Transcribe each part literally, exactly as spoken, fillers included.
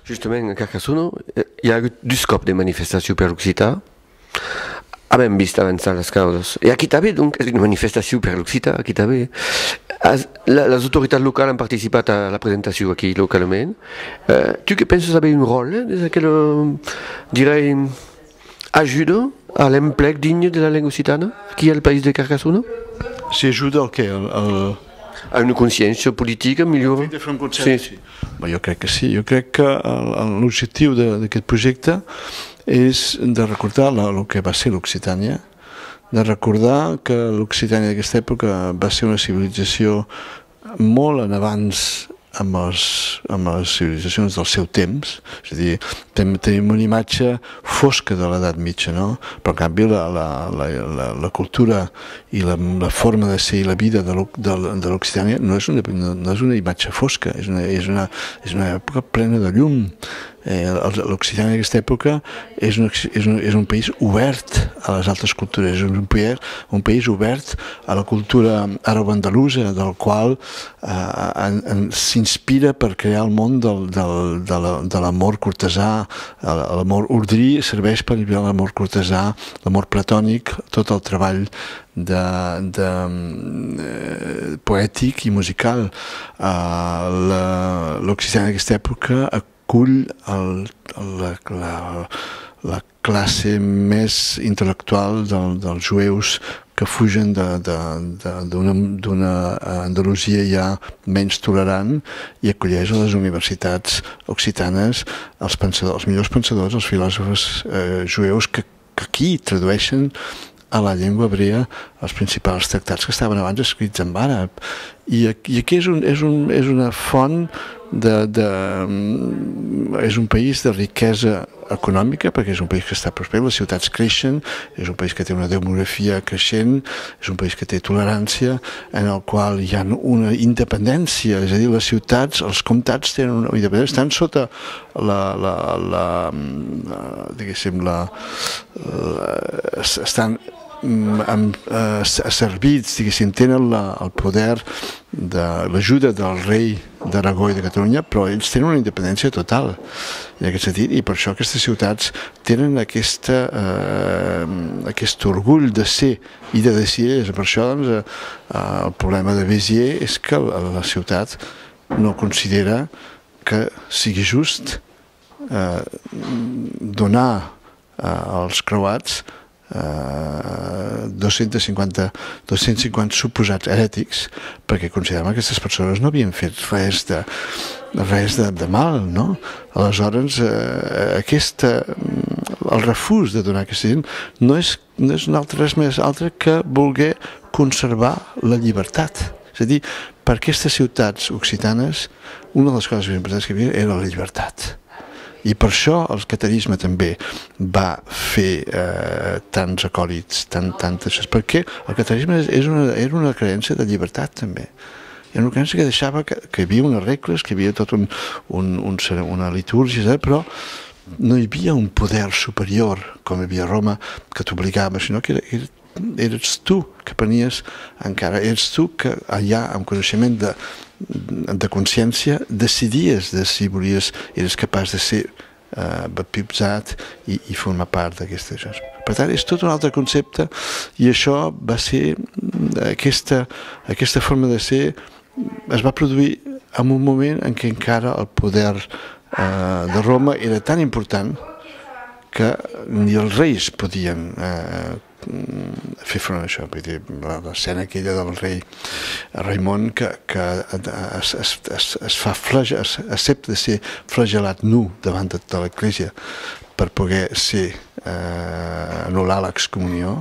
Justament, a Carcassona, eh, i a agut dus còps de manifestacion per l'occitan. Avèm vist avançar las causas. E aquí tanben, donc, es una manifestacion per l'occitan, aquí tanben. As, la, las autoritats localas an participat a la presentacion aquí localament. Eh, tu que penses aver un ròtle, eh, dins aquela, eh, dirai, ajuda a l'emplec digne de la lenga occitana, aquí al país de Carcassona? Si ajuda al qué? Al, al... A una consciéncia politica melhora? Al fet de far un concèrt, sí. Bon, jo crec que sí. Jo crec que el, el, l'objectiu de, d'aquest projecte és de recordar la, el que va ser l'Occitània, de recordar que l'Occitània d'aquesta època va ser una civilització molt en abans amb els, amb les civilitzacions del seu temps. És a dir, ten-, tenim una imatge fosca de l'Edat Mitja, no? Però, en canvi, la, la, la, la, la cultura i la, la forma de ser i la vida de l'Oc-, de l-, de l'Occitània no és una, no, no és una imatge fosca, és una, és una, és una època plena de llum. Eh, el, l'Occitània d'aquesta època és un, és un, és un país obert a les altres cultures, és un país, un país obert a la cultura àrab-andalusa, del qual, eh, en, en, s'inspira per crear el món del, del, de la, de l'amor cortesà. El, l'amor ordrí serveix per inspirar l'amor cortesà, l'amor platònic, tot el treball de, de, eh, poètic i musical. Eh, la, l'Occitània d'aquesta època acull el, la, la, la classe més intel·lectual del, dels jueus que fugen de, de, de, d'una, d'una Andalusia ja menys tolerant i acolleix a les universitats occitanes els pensadors, els millors pensadors, els filòsofs, eh, jueus que, que aquí tradueixen a la llengua hebrea els principals tractats que estaven abans escrits en àrab. I, a-, i aquí és un, és un, és una font de, de, mm, és un país de riquesa econòmica, perquè és un país que està prosper, les ciutats creixen, és un país que té una demografia creixent, és un país que té tolerància, en el qual hi ha una independència, és a dir, les ciutats, els comtats tenen una independència, estan sota la, la, la, mm, eh, diguéssim, la, la, es-, estan, mm, amb, eh, s-, servits, diguéssim, tenen la, el poder de l'ajuda del rei d'Aragó i de Catalunya, però ells tenen una independència total, en aquest sentit, i per això aquestes ciutats tenen aquesta, eh, aquest orgull de ser i de decidir. És per això, doncs, eh, el problema de Béziers és que la, la ciutat no considera que sigui just, eh, donar, eh, als croats, eh, dos-cents cinquanta, dos-cents cinquanta suposats herètics, perquè consideraven que aquestes persones no havien fet res de, res de, de mal, no? Aleshores, eh, aquesta, el refús de donar aquesta gent no és, no és un altre, res més altre que voler conservar la llibertat. És a dir, per aquestes ciutats occitanes, una de les coses més importants que hi havia era la llibertat. I per això el catarisme també va fer, eh, tants acòlits, tant, tantes, perquè el catarisme és, és una, era una creença de llibertat, també. Era una creença que deixava que, que hi havia unes regles, que hi havia tot un, un, un cere-, una litúrgia, etcètera, però no hi havia un poder superior, com hi havia a Roma, que t'obligava, sinó que era, era, eres tu que prenies encara, eres tu que allà, amb coneixement de, de consciència, decidies de si volies, eres capaç de ser, eh, baptitzat i, i formar part d'aquestes coses. Per tant, és tot un altre concepte, i això va ser, mm, aquesta, aquesta forma de ser es va produir en un moment en què encara el poder, eh, de Roma era tan important que ni els reis podien, eh, fer front a això. Vull dir, la, l'escena aquella del rei Raimon que, que es, es, es, es fa flage-, es, accepta de ser flagellat nu davant de, de l'església per poder ser, eh, anul·lar l'excomunió,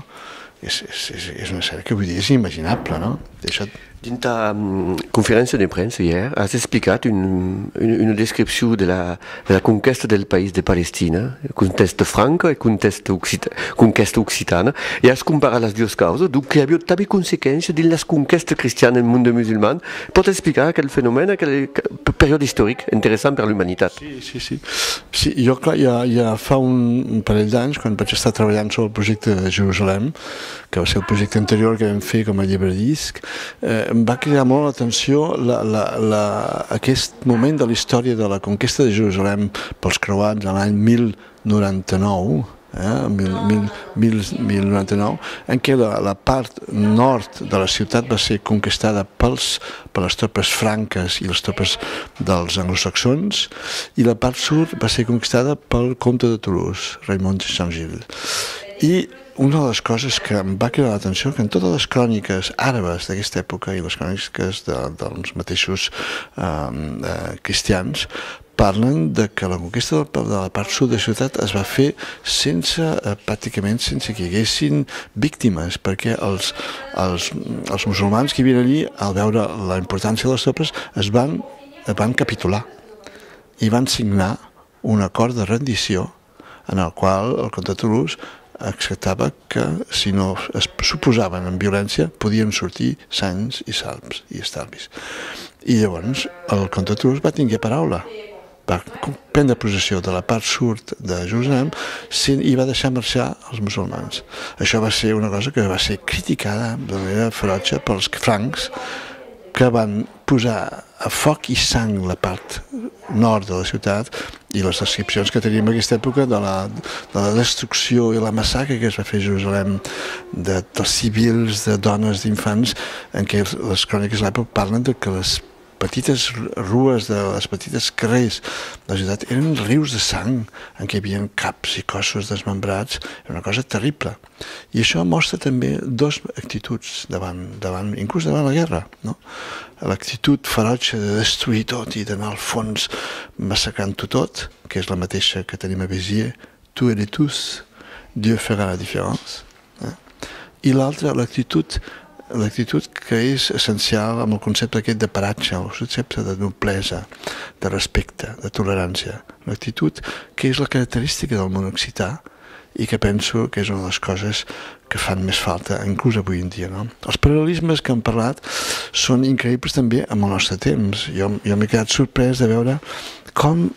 és, és, és, és una escena que avui dia és inimaginable, no? Això... Dins ta, mm, conferéncia de premsa ièr, as explicat un, un, una descripcion de la, de la conquèsta del país de Palestina, conquèsta franca e conquèsta occita-, conquèsta occitana, e as comparat las duas causas, donc que aviá tanben consequéncia dins las conquèstas cristianas en monde musulman. Pòts explicar aquel fenomèn, aquel, aquel pe-, periòde istoric interessant per l'umanitat? Sí, sí, sí. Sí, jo, clar, ja, ja fa un, un parell d'anys, quan vaig estar treballant sobre el projecte de Jerusalem, que va ser el projecte anterior que vam fer com a llibre disc, eh, Em va cridar molt l'atenció la, la, la, aquest moment de la història de la conquesta de Jerusalem pels croats a l'any mil noranta-nou, eh, mil, mil, mil, mil noranta-nou, en què la, la part nord de la ciutat va ser conquistada pels, per les tropes franques i les tropes dels anglosaxons, i la part sud va ser conquistada pel comte de Toulouse, Raymond de Saint-Gilles. I una de les coses que em va cridar l'atenció, que en totes les cròniques àrabes d'aquesta època i les cròniques de, dels mateixos, eh, eh, cristians, parlen de que la conquista del, de la part sud de la ciutat es va fer sense, eh, pràcticament sense que hi haguessin víctimes, perquè els, els, els musulmans que hi havien allí, al veure la importància de les tropes, es van, van capitular i van signar un acord de rendició en el qual el comte Toulouse acceptava que, si no es suposaven en violència, podien sortir sans i salvs i estalvis. I llavors el comte Toulouse va tinguer paraula, va prendre possessió de la part sud de Jerusalem, i va deixar marxar els musulmans. Això va ser una cosa que va ser criticada de manera ferotge pels francs, que van posar a foc i sang la part nord de la ciutat, i les descripcions que tenim en aquesta època de la, de la destrucció i la massacre que es va fer a Jerusalem de, dels civils, de dones, d'infants, en què les cròniques de l'època parlen de que les petites rues, de les petites carrers de la ciutat eren rius de sang, en què hi havia caps i cossos desmembrats, era una cosa terrible. I això mostra també dos actituds davant, davant, inclús davant la guerra, no? L'actitud ferotge de destruir tot i d'anar al fons massacrant-ho tot, que és la mateixa que tenim a Béziers, tuez-les tous, Dieu fera la différence, eh? I l'altra, l'actitud, l'actitud que és essencial amb el concepte aquest de paratge, el concepte de noblesa, de respecte, de tolerància, l'actitud que és la característica del món occità, i que penso que és una de les coses que fan més falta, inclús avui en dia, no? Els paral·lelismes que hem parlat són increïbles també amb el nostre temps. Jo, jo m'he quedat sorprès de veure com,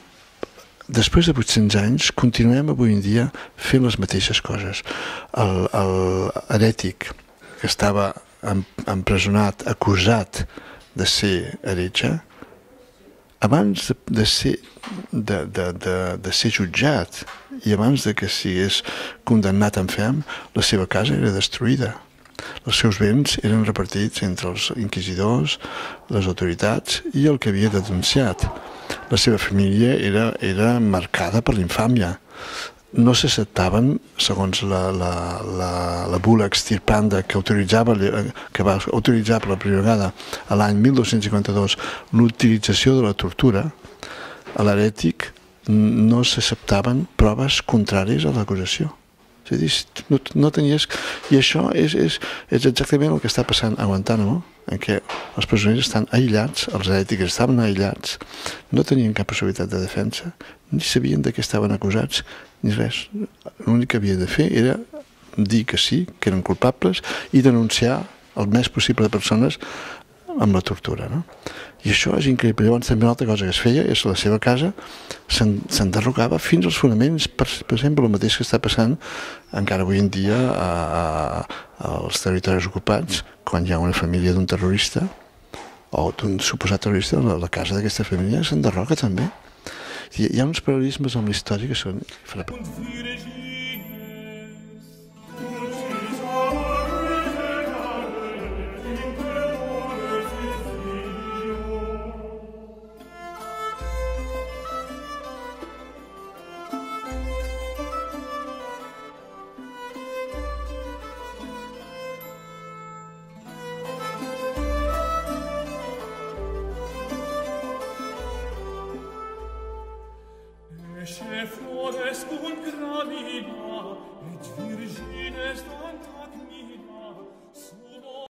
després de vuit-cents anys, continuem avui en dia fent les mateixes coses. El, el herètic que estava em-, empresonat, acusat de ser heretge, abans de, de ser, de, de, de, de ser jutjat i abans de que sigués condemnat en ferm, la seva casa era destruïda. Els seus béns eren repartits entre els inquisidors, les autoritats i el que havia denunciat. La seva família era, era marcada per l'infàmia. No s'acceptaven, segons la, la, la, la bula extirpanda que autoritzava, que va autoritzar per la primera vegada a l'any mil dos-cents cinquanta-dos l'utilització de la tortura, a l'herètic n-, no s'acceptaven proves contràries a l'acusació. És a dir, no, no tenies... I això és, és, és exactament el que està passant a Guantánamo, en què els presoners estan aïllats, els herètics estaven aïllats, no tenien cap possibilitat de defensa, ni sabien de què estaven acusats, ni res. L'únic que havien de fer era dir que sí, que eren culpables, i denunciar el més possible de persones amb la tortura, no? I això és increïble. Llavors, també una altra cosa que es feia és la seva casa s'en-, s'enderrocava fins als fonaments, per, per exemple, el mateix que està passant encara avui en dia a, a, als territoris ocupats, quan hi ha una família d'un terrorista o d'un suposat terrorista, la, la casa d'aquesta família s'enderroca també. Hi, hi ha uns paral·lelismes amb la història que són frapants. Ecce flores cum gradina et virgines tantac